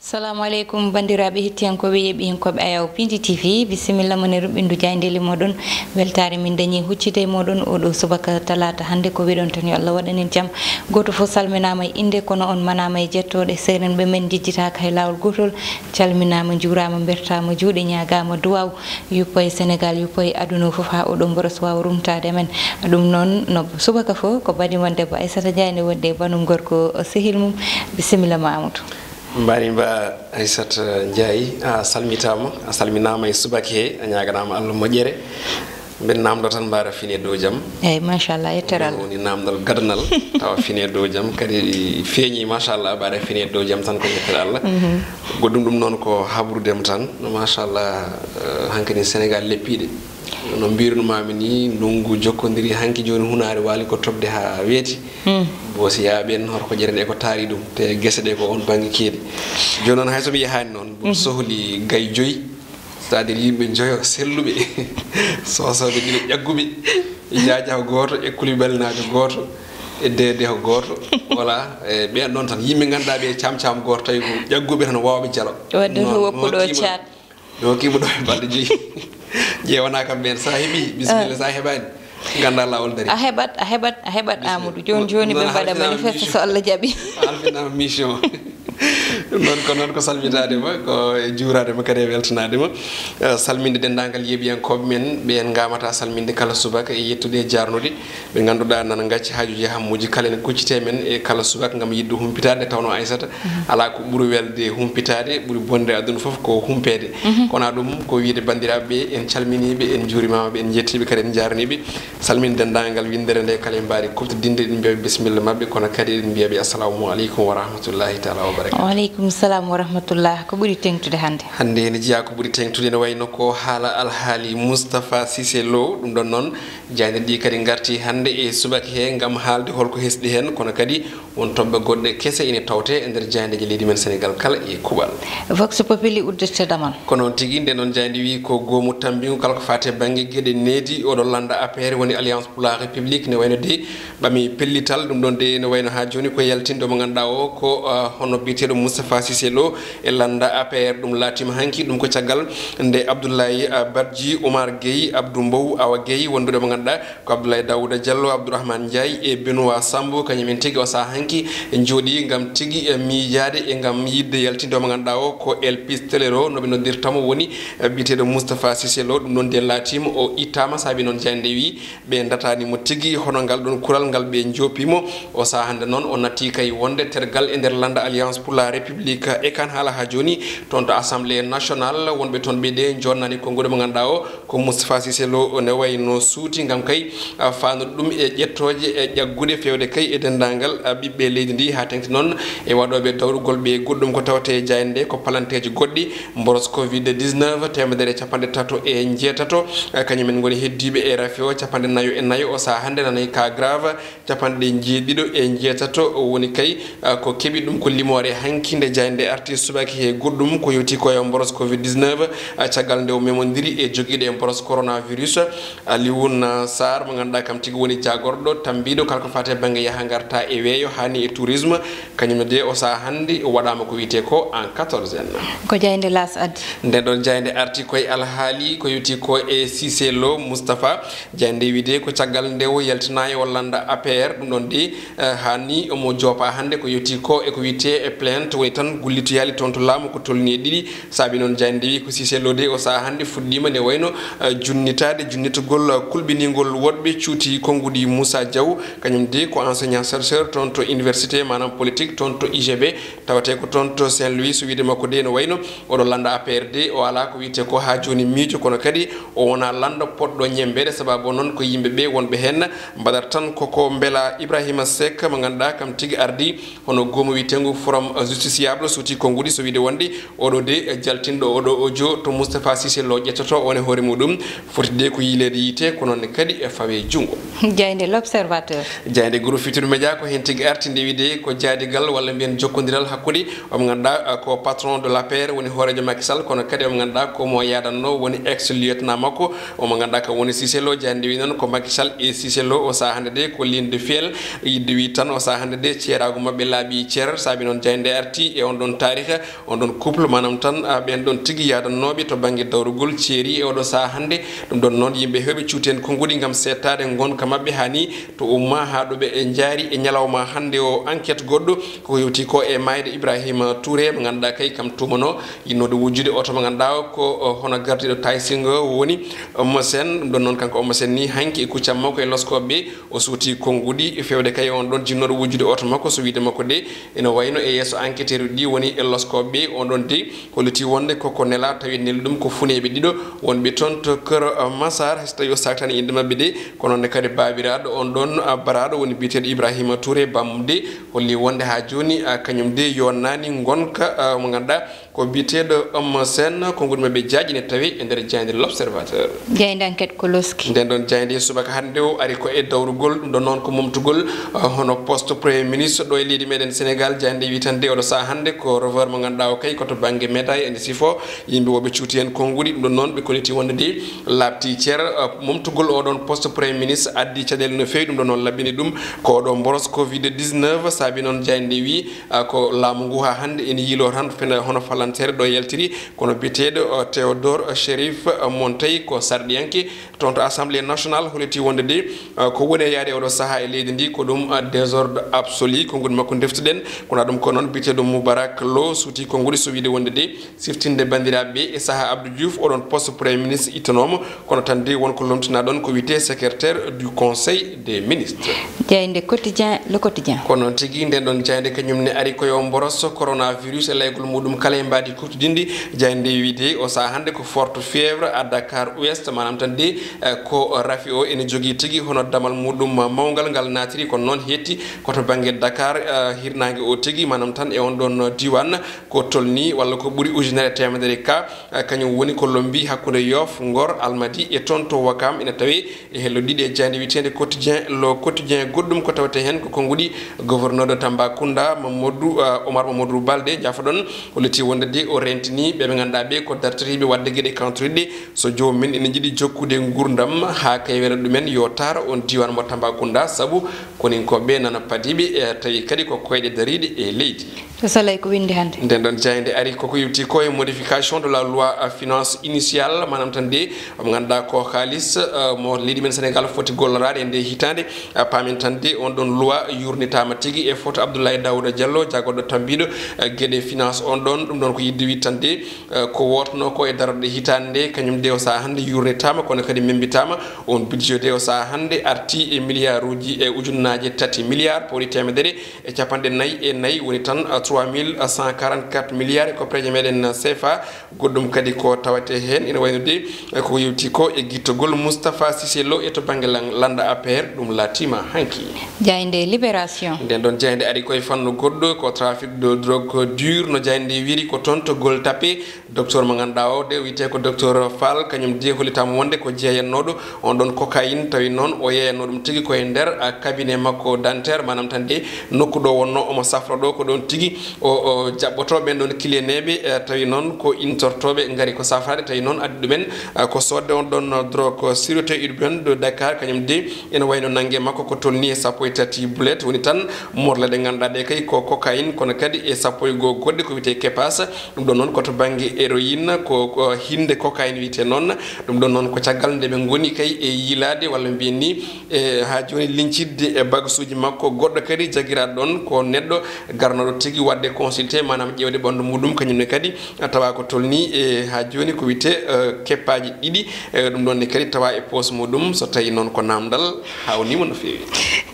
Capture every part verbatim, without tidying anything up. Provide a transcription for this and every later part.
Assalamu aleykum, banndiraaɓe hettiyankooɓe yeeɓiyankooɓe Ayaw Pindi T V. Bisimilla mon e ruɓɓindu jaayndeeli mooɗon. Weltaare min dañi huccide e mooɗon oɗo subaka talaata hannde. Ko wiɗon tan yo Allah waɗan en jam. Gooto fof salminaama e innde, kono on manaama e jettooɗe. Seerenɓe men njejjitaaka hay laawol gootol. Calminaama, njuuraama, mbertaama juuɗe, ñaagaama duwaaw. Yuppa e Senegaal, yuppa e aduna o fof, haa oɗo mboros waawa rumtaade men. Ɗum noon, no subaka fof, ko banndi mon debbo Aissata Ndiaye ne wondi e banndum gorko, o sehil mum. Bisimilla ma, Amadou. Mbaari mba Aissata Ndiaye, a salmitaama, a salminaama e subaka he, a ñaaganaama Allah moƴƴere. Mbeɗa naamndo tan mbaara fini e dow jam. Eeyi, machallah, yettere Allah. Woni naamndal gadanal, tawa fini e dow jam, kadi feeñi, machallah, mbaara fini e dow jam tan ko yettere Allah. Mhm. Goɗɗum ɗum noon ko habrudema tan, machallah, eh, hankadi Senegaal leppiiɗe. No mbirunmaami ni, ndunngu jokkondiri hanki jooni, hunaare waali ko toɓde haa weeti. Hmm. Boosiyaaɓe en, hoto ko ƴerede e ko taari ɗum, te gese ɗe ko on bannge keedi. Jooni noon, hay so mi yahaani noon, mboɗo Mhm. sohli gay joyi, c'est-à-dire yimɓe njoyo selluɓe, soosooɓe ɗiɗo ƴagguɓe, Jaaja ko gooto, e Koulibaly naajo gooto, e Dede ko gooto. Voilà, e ɓeen ɗoon tan, yimɓe ngannduɗaa ɓe cam cam gooto, tawi ko ƴagguɓe tan waawɓe jalo. Wadde to Noon, woppuɗo noon kiima- caat. Ɗo kiima ɗo e balɗe joyi. Ƴeewana kam ɓeen, sa heɓi, bisimilla, Ah. sa heɓaani, ngannda laawol dari. A heɓat, a heɓat, a heɓat, Bisimilla. Amadou. Jooni, jooni, Noon ɓe mbaɗa halfinama manifeste mission. So Allah jaɓi. Halfinama mission. Ɗum noon ko noon ko salmitaade ma, ko e juuraade ma, kadi e weltanaade ma. Eh, salminde denndaangal yeeɓiyankooɓe men, ɓe en ngaamata salminde kala subaka e yettude e jaarnude. Ɓe ngannduɗaa nana ngacci haajuuji e hammuuji kala ene kuccitee men e kala subaka ngam yiɗde humpitaade, nde tawnoo Aissata, Mhm. alaa ko ɓuri welde humpitaade, ɓuri bonde aduna fof ko humpeede. Mhm. Kono ɗum ko wiyde banndiraaɓe ɓe, en calminii ɓe, en njuurimaama ɓe, en njettii ɓe, kadi en njaarnii ɓe. Salmin denndaangal winndere nde kala e mbaari kuɓtodinde, eɗen mbiya ɓe bisimilla maɓɓe, kono kadi eɗen mbiya ɓe assalamu aleykum wa rahmatullahi taala wa barakatuh. Wa aleykum salam wa rahmatullah. Ko ɓuri teeŋtude hannde? Hannde ene jeyaa ko ɓuri teeŋtude, ene wayno ko haala alhaali Moustapha Cissé Lo. Ɗum ɗon noon, jaaynde ɗi kadi ngarti hannde e subaka he ngam haalde holko hesɗi heen, kono kadi won toɓɓe goɗɗe kese ine tawte e nder jaayndeeji leydi men Senegaal kala e kuuɓal. Vox Populi uddete damal. Ko noon tigi, nden noon jaaynde wi ko goomu tammbingu kala ko faati e bannge geɗe needi. Oɗo lannda A P R woni Alliance pour la République, ne wayno de ɓami pellital. Ɗum ɗon de ne wayno haa jooni ko yaltinde mo ngannduɗaa o ko, ah, hono biyeteeɗo Moustapha Cissé Lo e lannda A P R. Ɗum laatiima hanki, ɗum ko caggal nde Abdoulaye, ah, Badji, Oumar Gueye, Abdou Mbow, Awa Gueye, wondude mo ngannduɗaa ko Abdoulaye Daouda Diallo, Abdourahmane Ndiaye e Benoît Sambou, kañum en tigi o sahaa hanki njooɗi ngam tigi, eh, miijaade e ngam yiɗde yaltinde mo ngannduɗaa o ko El Pistolero, no ɓe noddirta mo, woni, eh, biyeteeɗo Moustapha Cissé Lo. Ɗum ɗon de laatiima o ittaama, saabi noon jaaynde wi ɓe ndataani mo tigi hono ngal ɗon kural ngal ɓe njoopi mo. O sahaa hannde noon o natti kay wonde tergal e nder lannda Alliance pour la République. E kan haala haa jooni, toon to Assemblée nationale, wonɓe toon ɓe de jonnani konnguɗi mo ngannduɗaa o ko Moustapha Cissé Lo ne wayno suuti ngam kay, ah, faandude ɗum e ƴettooje e ƴaggude feewde kay e denndaangal, ah, ɓiɓɓe leydi ndi, haa teŋti noon e waɗooɓe dawrugol ɓe goɗɗum ko tawte e jaaynde nde ko palanteeji goɗɗi, mboros covid dix-neuf, teemedere e capanɗe tato e njeetato, ah, kañum en ngoni heddiiɓe e rafi o, capanɗe nayo e nayo. O sahaa hannde nanay cas grave, capanɗe njeeɗiɗo e njeetato woni kay, ah, ko keɓi ɗum ko limoore hanki nde jaaynde arti subaki he goɗɗum ko yowti ko e mboros covid dix-neuf, ah, caggal nde o memondiri e jogiiɗo e mboros coronavirus. Alioune Sarr mo ngannduɗaa kam tigi woni jaagorɗo tammbiiɗo kala ko faati e bannge yaha ngarta e weeyo, haani e tourisme, kañum de o sahaa hannde o waɗaama ko wiyetee ko en quatorzaine. Ko jaaynde L'As addi. Nden ɗon jaaynde arti koye alhaali ko yowti ko e Cissé Lo Moustapha. Jaaynde wiide ko caggal nde o yaltinaa e o lannda A P R, ɗum ɗon de, eh, haa ni omo joopa hannde ko yowti ko e ko wiyetee e plainte, woni tan gullitoyaali toon to laamu ko tolni e ɗiɗi. Saabi noon jaaynde wi ko Cissé Lo de o sahaa hannde fuɗɗiima ne wayno, eh, junnitaade, junnitagol, eh, kulɓiningol woɗɓe cuuti konnguɗi Moussa Diaw, kañum de ko enseignant chercheur toon to université, maanaam politique toon to I G B, tawatee ko toon to Saint-Louis. So wiyde makko de no wayno oɗo lannda A P R de o alaa ko wiyetee ko haa jooni miijo, kono kadi o wonaa lanndo poɗɗo ñemmbeede, sababu o noon ko yimɓe ɓe wonɓe heen mbaɗata tan koko mbela. Ibrahima Seck mo ngannduɗaa kam tigi ardi hono goomu wiyeteengu Forum Justiciable suuti konnguɗi, so wiyde wonde oɗo de jaltinɗo oɗo audio to Moustapha Cissé Lo ƴettoto, on e hoore mum ɗum foti de ko yiileede yiite, ko noon ne kadi e fawe junngo. Jaaynde L'Observateur. Jaaynde Groupe Futurs Médias ko heen tigi arti nde wiide ko jaadigal walla mbiyen jokkondiral hakkunde omo ngannduɗaa ko patron de l'A P R woni hooreejo Macky Sall, kono kadi omo ngannduɗaa ko mo yaadanno woni ex lieutenant makko omo ngannduɗaa ko woni Cissé Lo. Jaaynde wi noon ko Macky Sall e Cissé Lo o sahaa hannde de ko ligne de fiel, yidde wi tan o sahaa hannde de ceeraagu maɓɓe laaɓi cer. Saabi noon jaaynde arti e on ɗon taarika on ɗon couple, maanaam tan ɓeen ɗon tigi yaadannooɓe to bannge dawrugol ceeri e oɗo sahaa hannde. Ɗum ɗon noon yimɓe heewɓe cuuti heen konnguɗi ngam seettaade ngonka maɓɓe haa ni to umma haa ɗo ɓe njaari e ñalawma hannde o. Enquête goɗɗo koko yewti ko e maayde Ibrahima Touré mo ngannduɗaa kay kam tuumano yinnoode wujjude oto mo ngannduɗaa ko hono gardiiɗo Tay Shinger woni Eumeu Sène. Ɗum ɗon noon kanko Eumeu Sène ni hanki e kuccam makko e loskooɓe o suuti konnguɗi feewde kay on ɗon jinnooɗo wujjude oto makko, so wiide makko de ina wayno e yeeso enquêteur uji ɗi woni e loskooɓe on ɗon de holliti wonde koko nela tawi neli ɗum ko funeeɓe ɗiɗo wonɓe toon to Kër Massar, so tawi o saktani innde maɓɓe de, kono ne kadi baabiraaɗo on ɗon baraaɗo woni biyeteeɗo Ibrahima Touré bamum de holli wonde haa jooni kañum de yonnani ngonka mo ngannduɗaa ko biyeteeɗo Eumeu Sène. Konnguɗi maɓɓe jaaƴi ne tawi e nder jaaynde L'Observateur. Jaaynde Enquête ko loski. Nden ɗon jaaynde subaka hannde o ari ko e dawrugol ɗum ɗon noon ko momtugol hono poste premier ministre ɗo e leydi meɗen Sénégal. Jaaynde wi tan de oɗo sahaa hannde ko revers mo ngannduɗaa o kay ko to bannge médaille ene sifo yimɓe woɓe cuuti heen konnguɗi. Ɗum ɗon noon ɓe kolliti wonde de laaɓti cer momtugol oɗon poste premier ministre addi caɗeele no feewi. Ɗum ɗon noon laɓɓini ɗum ko oɗo mboros covid dix-neuf. Saabi noon jaaynde wi ko laamu ngu haa hannde ene yiiloo tan fene hono falanteere ɗo yaltiri kono biyeteeɗo Théodore Chérif Monteil ko sarɗiyanke toon to Assemblée nationale holliti wonde de ko woni e yaade oɗo sahaa e leydi ndi ko ɗum désordre absolu. Konnguɗi makko ndeftuɗen kono ɗum ko noon biyeteeɗo Moubarak Lo suuti konnguɗi so wiide wonde de siftinde banndiraaɓe ɓe e sahaa Abdou Diouf oɗon poste premier ministre ittanooma kono tan de won ko lomtinaa ɗon ko wiyetee secrétaire du conseil des ministres. Jaaynde Quotidien, Le Quotidien. Ko noon tigi nden ɗon jaaynde kañum ne ari koyo mboros coronavirus e laygol muɗum kala e mbaadi kuftodinndi. Jaaynde wiide o sahaa hannde ko forte fièvre à Dakar Ouest maanaam tan de ko rafi o ene jogii tigi hono damal muɗum mawngal ngal naatiri kono noon heetti ko to bannge Dakar hirnaange o tigi maanaam tan e on ɗon diiwaan ko tolni walla ko ɓuri ujunere e teemedere ka kañum woni ko lombi hakkunde Yoff, Ngor, Almadi e toon to Wakam ina tawe e hello ɗiɗi e jaaynde wiyeteende Quotidien, Le Quotidien. Goɗɗum ko tawetee heen ko konnguɗi gouverneur de Tambacounda Mamadou Omar Mamadou Baldé jaafoɗon holliti wonde de o rentini ɓe ɓe ngannduɗaa ɓe ko dartoriiɓe waɗde geɗe kawtoriɗe so joomum en ina jiɗi jokkude nguurndam haa kay wela ɗumen yo taaro on diiwaan mo Tambacounda sabu koninkooɓe nana padiiɓe e tawi kadi ko koyɗe dariiɗe e leydi. To Soleil ko winndi hannde. Nden ɗon jaaynde ari koko yewti ko e modification de la loi finance initiale maanaam tan de omo ngannduɗaa ko kaalis mo leydi men Sénégal foti golloraade e nde hitaande. Paamen tan de on ɗon loi yurnitaama tigi e foto Abdoulaye Daouda Diallo jagorɗo tambiiɗo geɗe finance on ɗon ɗum ɗon ko yidde wi tan de ko wootno ko e darorɗe hitaande nde kañum de o sahaa hannde yurnitaama kono kadi memmbitaama. On budget de o sahaa hannde arti e milliard uji e ujunnaaje tati milliard pawɗi teemedere e capanɗe nayi e nayi woni tan trois mille cent quarante-quatre milliards ko peeje meɗen C F A. Goɗɗum kadi ko tawate heen ina wayno de ko yewti ko e gittogol Moustapha Cissé Lo e to bannge lan- lannda A P R ɗum laatiima hanki. Jaaynde Libération. Nden ɗon jaaynde ari koye fannu goɗɗo ko trafic de drogue dur no jaaynde wiri ko toon to Gueule Tapée. Docteur mo ngannduɗaa o de wiyetee ko docteur Fall kañum de hollitaama wonde ko jeeyannooɗo on ɗon cocaïne tawi noon o yeeyanno ɗum tigi koye nder cabinet makko dentaire maanaam tan de nokku ɗo wonno omo safra ɗo ko ɗon tigi o jaɓɓoto ɓen ɗon kiliyaneeɓe tawi noon ko intortooɓe ngari ko safraade tawi noon addi ɗumen ko soodde on ɗon drogue sûreté urbaine de Dakar kañum de ene wayno nannge makko ko tolni e sappo e tati bulet woni tan morle ɗe ngannduɗaa ɗe kay ko cocaïne kono kadi e sappo e goo goɗɗe ko wiyetee kepas. Ɗum ɗon noon ko to bannge héroïne ko hinde cocaïne wiyetee noon. Ɗum ɗon noon ko caggal nde ɓe ngoni kay e yiilaade walla mbiyen ni e haa jooni liñcitde e bagasuuji makko goɗɗo kadi jagiraaɗo ɗon ko neɗɗo garnooɗo tigi waɗde consulté maanaam ƴeewde ɓanndu muɗum kañum ne kadi tawa ko tolni e haa jooni ko wiyetee keppaaji ɗiɗi. Ɗum ɗon ne kadi tawa e poos muɗum so tawi noon ko naamndal. Haawnii mo no feewi.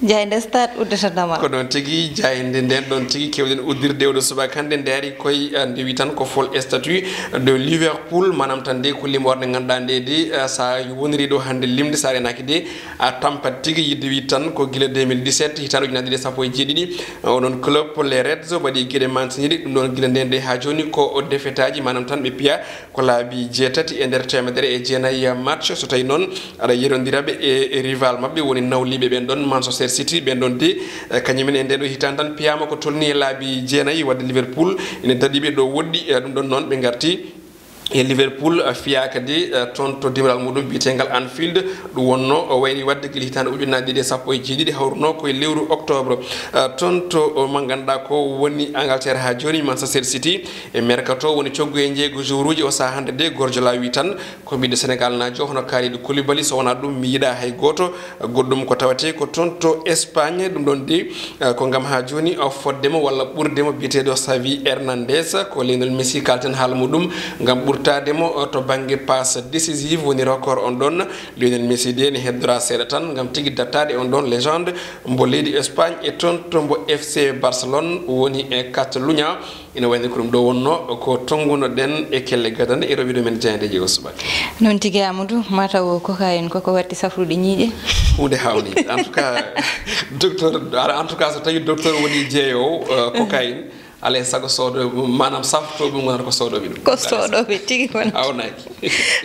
Jaaynde Stade uddata damal. Ko noon tigi jaaynde nden ɗon tigi kewɗen uddirde oɗo subaka hannde nde ari koye nde wi tan ko fol statut de Liverpool maanaam tan de ko limoore nde ngannduɗaa nde de sa woniri ɗo hannde limde sa renaaki de a tampat tigi yidde wi tan ko gila deux mille dix-sept hitaande ujunaaji ɗiɗi e sappo e jeeɗiɗi oɗon club les Reds waɗi geɗe mantiniɗe ɗum ɗon gila nden de haa jooni ko defetaji maanaam tan ɓe piya ko laabi jeetati e nder teemedere. e jeenayi mars. So tawi noon aɗa yerondira ɓe e, e rival maɓɓe woni nawliiɓe ɓen ɗon, Manchester City, ɓen ɗon de, eh, kañumen e nde ɗo hitaande tan piyaama ko tolni e laabi jeenayi, wadde Liverpool ene daɗi ɓe ɗo woɗɗi, eh, ɗum ɗon noon ɓe ngarti e Liverpool, eh, fiyaaka de, eh, toon to dimral muɗum biyetengal Anfield. Ɗum wonno o wayri wadde gila hitaande ujunnaji ɗiɗi e sappo e jeeɗiɗi, hawruno ko e lewru octobre. Eh, toon to, o, mo ngannduɗaa ko woni Angleterre haa jooni, Manchester City, e mercato woni coggu e njeeygu joueuruji o sahaa hannde de, Guardiola wi tan ko ɓiɗɗo Senegal naajo hono Kalidou Koulibaly, so wonaa ɗum mi yiɗaa hay gooto. Goɗɗum ko tawetee ko toon to Espagne, ɗum ɗon de, eh, ko ngam haa jooni o fodde mo walla ɓurde mo biyeteeɗo Xavi Hernandez, ko Lionel Messi kalten haala muɗum ngam ɓurtaade mo, eh, to bannge passe décisive woni record on ɗon. Lionel Messi de ne heddoraa seeɗa tan ngam tigi dattaade on ɗon légende mbo leydi Espagne e toon to mbo F C Barcelone woni e Catalunya. Ina wayno ko ɗum ɗo wonno ko tonngunoɗen e kelle gadane e rowiɗo men jaayndeeji o subaka. Noon tigi, Amadou, mataw cocaïne koko watti safrude ñiiƴe. Huunde haawnii. En tout cas, docteur, en tout cas, so tawi docteur woni jeeyowo, euh, cocaïne, alaa e sago soodo, maanaam safrotooɓe ɗum wonata ko soodooɓe ɗum. Ko soodooɓe tigi wonata. Haawnaki.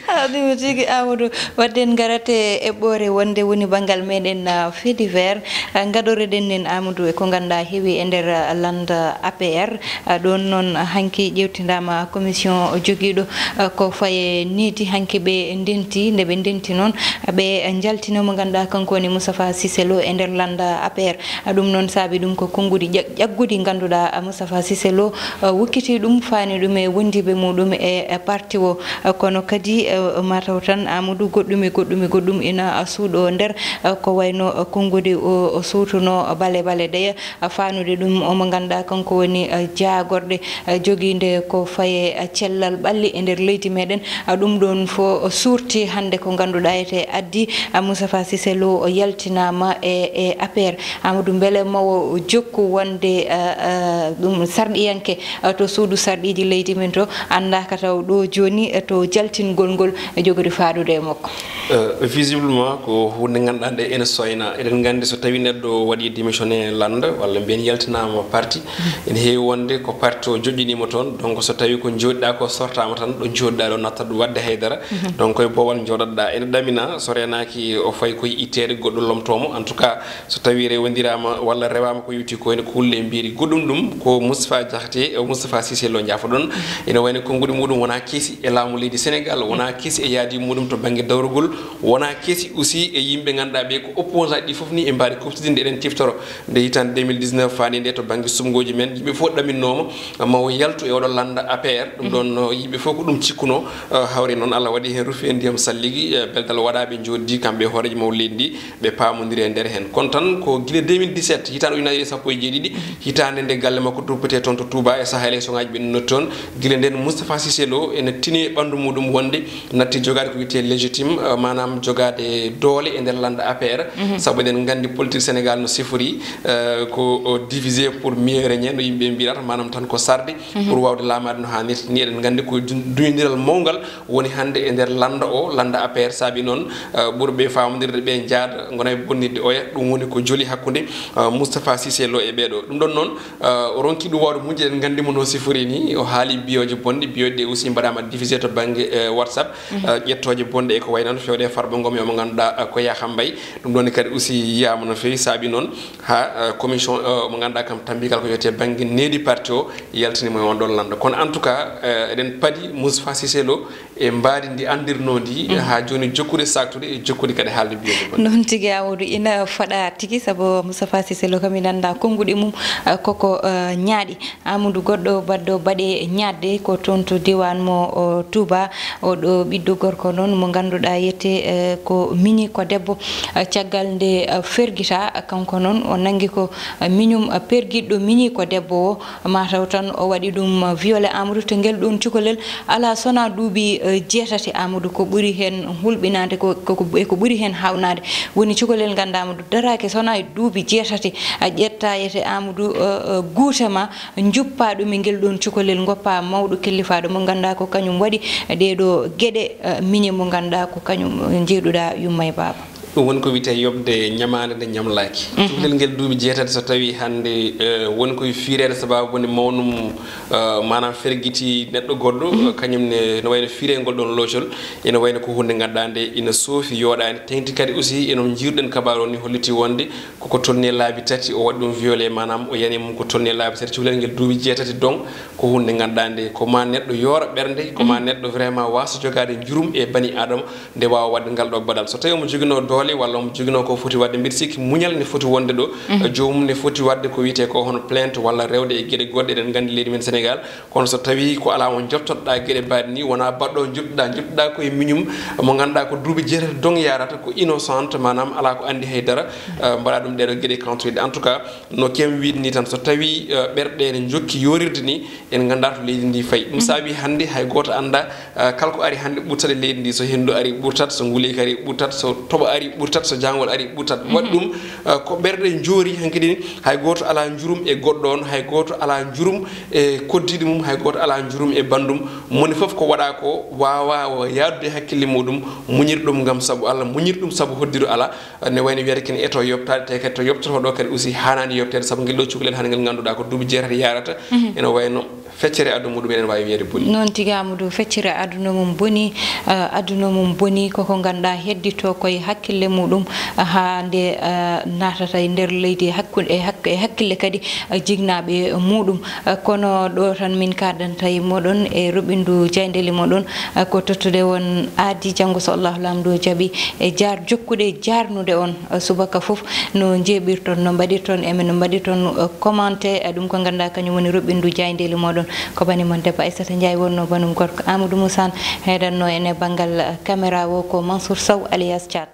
Haawnii tigi, Amadou. Wadde en ngarate e eɓɓoore wonde woni banngal meɗen, ah, fait divers. Ah, ngaɗoreɗen en, Amadou, e ko ngannduɗaa heewi e nder, ah, lannda A P R. Ah, ɗoon noon, ah, hanki ƴeewtindaama commission jogiiɗo, ah, ko faye needi. Hanki ɓe ndenti, nde ɓe ndenti noon, ah, ɓe njaltino mo ngannduɗaa kanko woni Moustapha Cissé Lo e nder lannda A P R. Ah, ɗum noon saabi ɗum ko konnguɗi ƴag-, ƴagguɗi ngannduɗaa, ah, Moustapha Cissé Lo, ah, wokkitii ɗum, faani ɗum e wondiiɓe muɗum e, e parti o. Ah, kono kadi, ah, mataw tan Amadou goɗɗum e goɗɗum e goɗɗum ina, ah, suuɗoo nder, ah, ko wayno, ah, konnguɗi o, o suutunoo, ah, bale bale ɗeya, ah, faanude ɗum omo ngannduɗaa kanko woni, ah, jaagorɗe, ah, jogiinde ko faye, ah, cellal ɓalli e nder leydi meɗen. Ah, ɗum ɗoon fof, ah, suurti hannde ko ngannduɗaa ete addi, ah, Moustapha Cissé Lo o yaltinaama e, e A P R. Amadou, mbele mawo jokku wonde, ah, ah, ɗum sarɗiyanke, ah, to suudu sarɗiiji leydi men to, anndaaka taw ɗo jooni, ah, to jaltingol ngol, ah, jogori faadude e makko? Euh, visiblement ko huunde ngannduɗaa nde ene soyna. Eɗen nganndi so tawi neɗɗo waɗi démissionné lannda walla mbiyen yaltinaama parti, ene heewi wonde ko parti o joƴƴiniima toon. Donc so tawi ko jooɗiɗaa ko sortaama tan, ɗo jooɗiɗaa ɗo nattat ɗum waɗde haydara. Donc koye boowal jooɗatɗaa. Ene ɗamina so reenaaki o fayi koye itteede goɗɗo lomtoo mo. En tout cas, so tawi rewondiraama walla rewaama ko yowti ko ene kulle e mbiiri goɗɗum ɗum, ko Moustapha Diakhaté, e Moustapha Cissé Lo, njaafoɗon. Ene wayno konnguɗi muɗum wonaa keesi e laamu leydi Sénégal, wonaa keesi e yaadi muɗum to bannge dawrugol, wonaa keesi aussi e yimɓe ngannduɗaa ɓe ko opposant ɗi fof ni e mbaadi kuftodinde eɗen ciftoro. Nde hitaande deux mille dix-neuf faani nde to bannge suɓngooji men, yimɓe fof ɗaminnooma ma o yaltu e oɗo lannda A P R. Ɗum ɗoon, no yimɓe fof ko ɗum cikkunoo, eh, hawri noon Allah waɗi heen rufi e ndiyam salligi, eh, beldal waɗaaɓe njooɗdi kamɓe e hooreejo maw leydi ndi, ɓe paamondiri e nder heen. Kono tan ko gila deux mille dix-sept, hitaande ujunaaji ɗiɗi e sappo e jeeɗiɗi, hitaande nde galle makko duppetee toon to Touba e sahaaji électionŋaaji ɓe noddi toon, gila ndeen Moustapha Cissé Lo ene tini e ɓanndu muɗum wonde natti jogaade ko wiyetee légitime, eh, maanaam jogaade doole e nder lannda A P R. Sabu eɗen nganndi politique Sénégal no sifori, eh, ko, o, divisé pour mieux régner, no yimɓe mbiyata, maanaam tan ko sarde pour waawde laamaade no haanirta ni. Eɗen nganndi ko du-, duñondiral mawngal woni hannde e nder lannda o, lannda A P R. Saabi noon, eh, ɓurɓe faamondirde ɓe njaada, ngona e bonnitde oya. Ɗum woni ko joli hakkunde, eh, Moustapha Cissé Lo e ɓeeɗo. Ɗum ɗoon noon, eh, o ronki ɗum waawde muñde, eɗen nganndi mo no sifori ni, o haali biyooje bonɗe, biyooje ɗe aussi mbaɗaama diffusé to bannge, eh, WhatsApp, eh, ƴettooje bonɗe e ko wayi noon, fewde e Farba Ngom e mo ngannduɗaa, eh, ko Yakham Mbaye. Ɗum ɗoon ne kadi aussi yiyaama no feewi, saabi noon haa, eh, commission, eh, mo ngannduɗaa kam tambigal ko wiyetee bannge needi parti o yaltini mo e on ɗoon lannda. Kono en tout cas, eh, eɗen padi Moustapha Cissé Lo e mbaadi ndi anndirnoo ndi, haa jooni jokkude saaktude e jokkude kadi haalde biyooje bonɗe. Noon tigi, Amadou, ina faɗa tigi, sabu Moustapha Cissé Lo kam ina anndaa konnguɗi mum, eh, koko, eh, ñaaɗi. Amadou, goɗɗo baɗɗo baɗe ñaatde ko toon to diiwaan mo, o, Touba. Oɗo ɓiɗɗo gorko noon mo ngannduɗaa yette, eh, ko miñi ko debbo. Eh, caggal nde, eh, fergita, kanko noon o nanngi ko, eh, miñum, eh, pergiɗɗo miñi ko debbo o. Mataw tan o waɗi ɗum, eh, violé, Amadou, to ngel ɗoon cukalel alaa so wonaa duuɓi, eh, jeetati, Amadou, ko ɓuri heen hulɓinaade ko, ko, ko, e ko ɓuri heen haawnaade. Woni cukalel ngannduɗaa, Amadou, daraaki so wonaa e duuɓi jeetati, a ƴetta yete, Amadou, eh, eh, guute ma, njuppaa ɗum e ngel ɗoon cukalel, ngoppaa mawɗo kellifaaɗo mo ngannduɗaa ko kañum waɗi ɗee ɗoo geɗe, eh, miñe mo ngannduɗaa ko kañum, eh, njeeɗuɗaa yumma e baaba. Ɗum woni ko wiyetee yoɓde ñamaande nde ñamlaaki. Cukalel ngel duuɓi jeetati, so tawii hannde, eh, woni koye fiireede sababu woni mawnum, eh, maanaam fergiti neɗɗo goɗɗo, eh, kañum ne no wayno fiireede ngol ɗoon loocol, ene wayno ko huunde ngannduɗaa nde ina soofi, yooɗaani, teŋti kadi aussi eno njiiruɗen kabaaru o ni holliti wonde koko tolni e laabi tati o waɗi ɗum violé, maanaam o yani mum ko tolni e laabi tati, cukalel ngel duuɓi jeetati donc ko huunde ngannduɗaa nde ko ma neɗɗo yoora ɓernde, ko ma neɗɗo vraiment waasa jogaade njurum e bani aadama, nde waawa waɗde ngal ɗo baɗal. So tawii omo joginoo doole walla omo joginoo ko foti waɗde, mbiɗa sikki muñal ne foti wonde ɗo, joomum ne foti waɗde ko wiyetee ko hono plainte walla rewde e geɗe goɗɗe, eɗen nganndi leydi men Sénégal, kono so tawii ko alaa o joftoɗaa geɗe mbaɗe ni, wonaa baɗɗo joftoɗaa, joftoɗaa ko e miñum mo ngannduɗaa ko duuɓi jeetati donc yarata, ko innocente, maanaam alaa ko anndi hay dara, eh, mbaɗa ɗum ɗeɗo geɗe kantoyde. En tout cas, no keem wiide ni tan, so tawii, eh, ɓerɗe ne njokki yorirde ni, en nganndaa to leydi ndi fayi. Ɗum saabi hannde hay gooto anndaa, eh, kala ko ari hannde ɓurtat e leydi ndi, so henndu ari ɓurtat, so nguleeki ari ɓurtat, so toɓo ari ɓurtat, so jaangol ari ɓurtat. Waɗi ɗum, eh, ko ɓerɗe njoori hankadi ni, hay gooto alaa njurum e goɗɗo on, hay gooto alaa njurum e koddiiɗo mum, hay gooto alaa njurum e banndum. Moni fof ko waɗaa ko waawaa o yaadude hakkille muɗum, muñir ɗum ngam sabu Allah, muñir ɗum sabu hoddiro alaa. Ne wayno wiyata kene eto yoɓtaade, te kadi to yoɓtotoo ɗo kadi aussi haanaani yoɓteede, sabu ngel ɗo cukalel hannde ngel ngannduɗaa ko duuɓi jeetati yarata, ene wayno feccere aduna muɗum eɗen waawi wiyeede boni. Noon tigi, Amadou, feccere aduna mum boni, eh, aduna mum boni, koko ngannduɗaa hedditoo koye hakkille muɗum, eh, haa nde, eh, naatata e nder leydi e hakkunde, e hak-, e hakkille kadi, eh, jignaaɓe muɗum. Eh, kono ɗo tan min kaadanta e moɗon e roɓindu jayndeli moɗon, eh, ko tottude on aadi janngo so Allahu Laamɗo jaɓi, e jaar jokkude jaarnude on, eh, subaka fof no njeeɓirton, no mbaɗirton, e men no mbaɗirton, eh, commenté, eh, ɗum ko ngannduɗaa kañum woni roɓindu jayndeli moɗon. Ko bani mon debbo Aissata Ndiaye wonno, banum gorko Amadou Moussa Anne, heedanno en e banngal, eh, caméra o ko Mansour Sow alias Thiat.